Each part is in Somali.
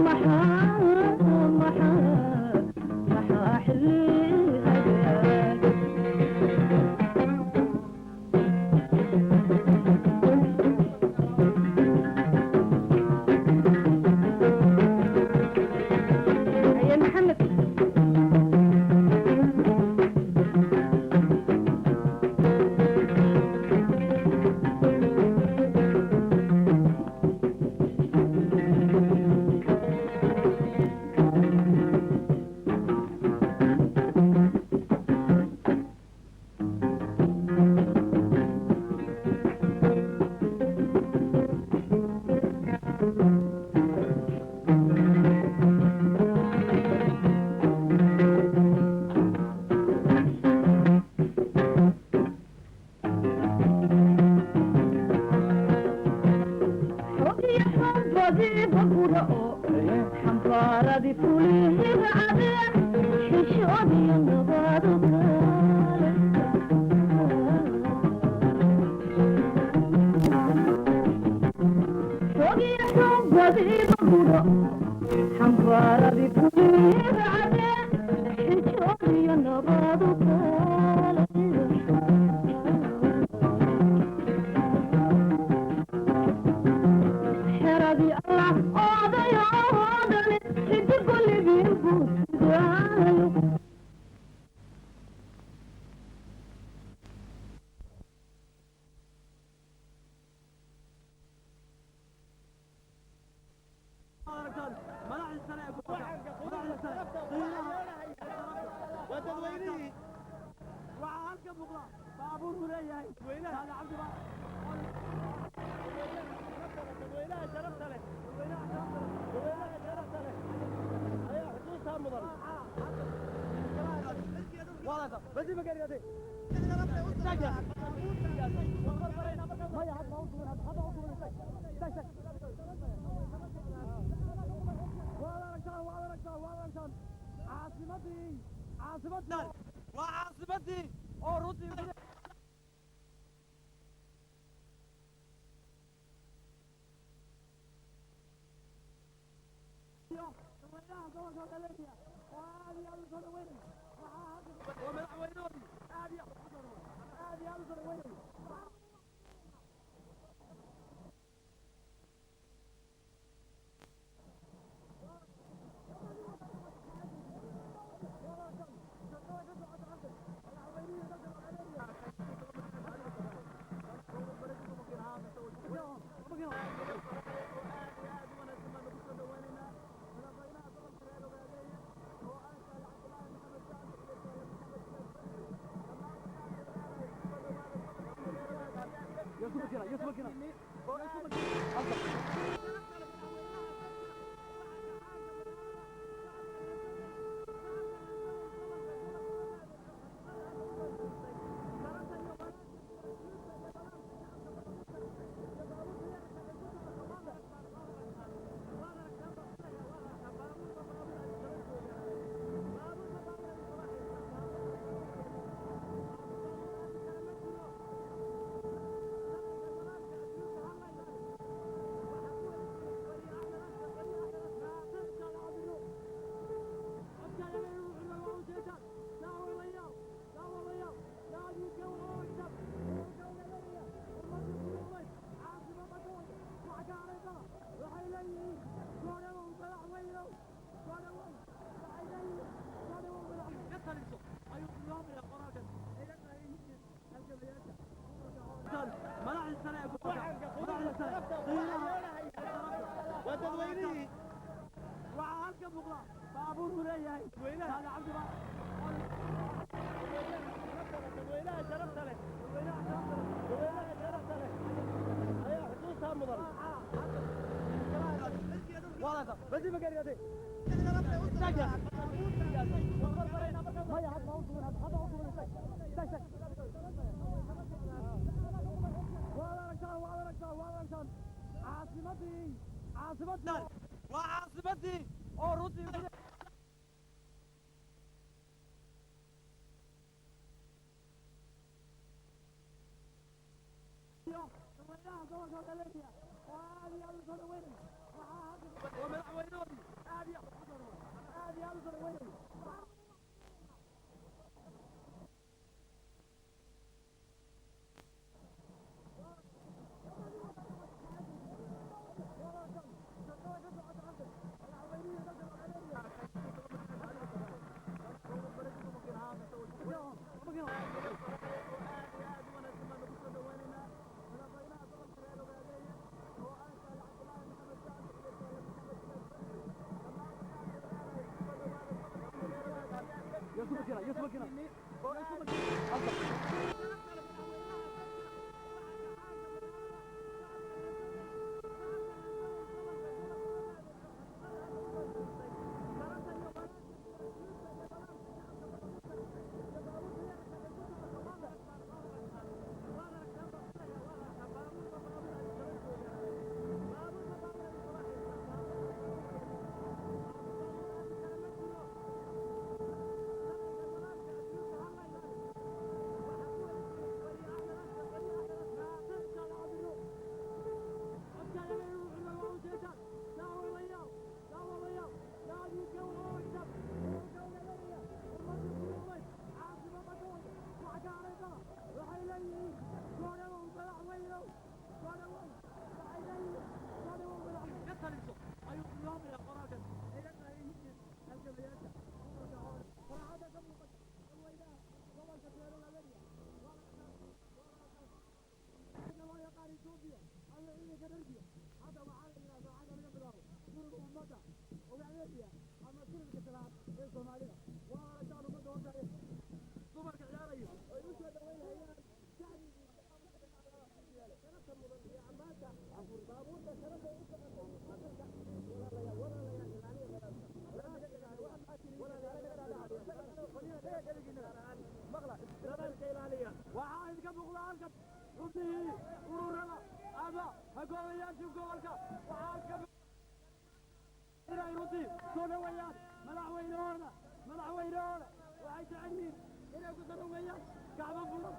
Maxaa maxaa maxaa xilli hagaag. Haye Maxamed. Xogiyo xubadii babura oo xambaaradii fulihiga cadee xishoodiyo nabadu kale. Xogiyo xubadii babura oo xambaaradii fulihiga cadee xishoodiyo nabadu kale. Xeradii Allah odayo dhali xidigo libin buu sidaayo. Waa dadweynihii. Waxaa halka muuqda baabuur uu leeyahay Saade Cabdi baa dadweynaha sharafta leh, dadweynaha sharafta leh, dadweynaha sharafta leh ayaa xusuustaa mudan. Basi ma gaarigaade. Maya, hadda u duwan, hadda u duwan. Istaag, istaag, istaag. Waad aragtaan, waad aragtaan, waad aragtaan caasimadii, caasimadii, waa caasimadii oo runtii dadweynaha gobolka Galeria oo aad iyo aad u soo dhaweynay. Waxaa hadda waa madaxweynahoodii aad iyo aad iyo aad u soo dhaweynay. Waa dadweynihii. Waxaa halka muuqda baabuur uu leeyahay Saade Cabdi baa dadweynaha sharafta leh, dadweynaha sharafta leh, dadweynaha sharafta leh ayaa xusuustaa mudan. Basi ma gaarigaade. Maya, hadda u duwan, hadda u duwan. Istaag, istaag, istaag. Waad aragtaan, waad aragtaan, waad aragtaan caasimadii, caasimadii, waa caasimadii oo runtii dadweynaha gobolka Galeria oo aad iyo aad u soo dhaweynay. Waxaa hadda waa madaxweynahoodii. aad u soo dhaweynayo. Waxaa idinka muuqda halkan xubnihii ururada ama hoggaamiyaashii gobolka. Waxaa inay runtii soo dhaweeyaan madaxweynahooda. Madaxweynahooda waxay jecel yihiin inay ku soo dhaweeyaan gacmo furan.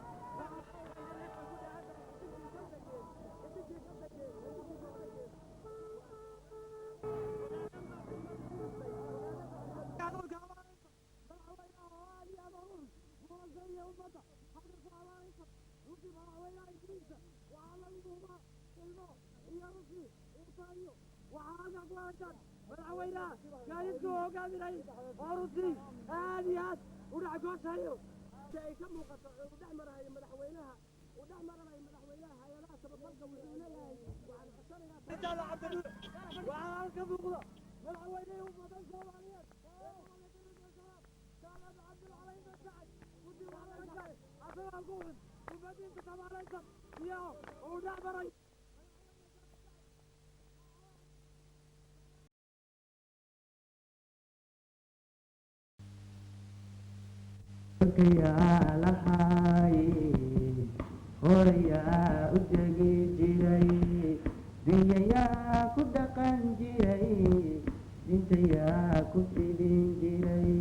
Madaxweynaha gaadiidku hogaaminay oo runtii aad iyo aad u dhacgooshayo ay ka muuqato uu dhex marahayo madaxweynaha, uu dhex maranayo madaxweynaha hay-adaha samafalka. Wuxuu leeyahay waxaan codsanayaa. Waxaa halka muuqda madaxweynihii ummadan Soomaaliyeed, ummadiisa tabaalaysan iyo uu dhex maray. Lahaay horayaa u degi jiray, dunyayaa ku dhaqan jiray, dintayaa ku fidin jiray,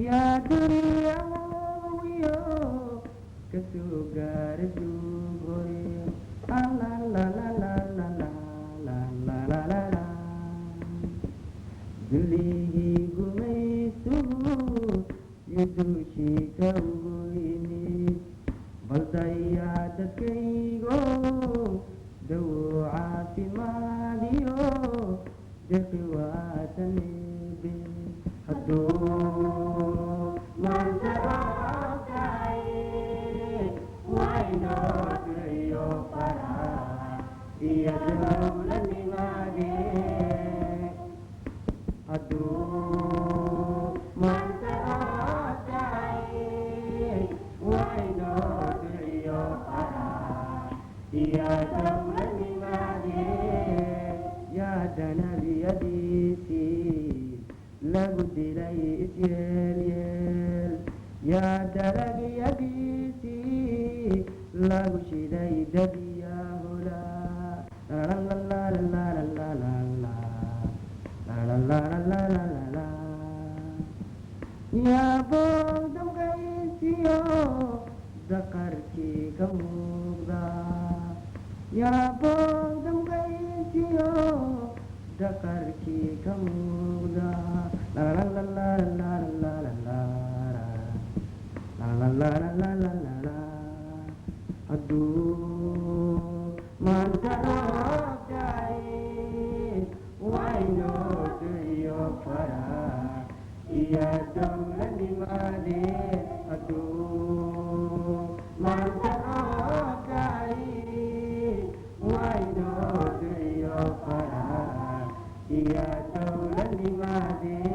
yaa duriyawiyo kasoo gaara duug hore. Alalalalalalalala dulligii gumaystuhu iyo duushii ka ugu yimid, baldayaa dadkaygo dawo caafimaadiyo deqi waatanebe hadduu maanta roobtahay waynoo dirayo farax iyo dowladnimadee. Hadduu maanta roobtahay waynoo dirayo farax iyo dowladnimadee. Yaa danabiyadiisii lagu dilay isyeelyeel, yaa dalagyadiisii lagu shiday dabiyahola. Lalalalalalalalala yaa boog damqaysiyo daqarkii ka muuqda, yaa boog damqaysiyo Daqarkii ka muuqda. Lalalalalalalalala, hadduu maanta roob da'ay, waynoo duciyo farax iyo dowladnimadee. Hadduu maanta roob da'ay, waynoo duciyo farax iyo dowladnimadee.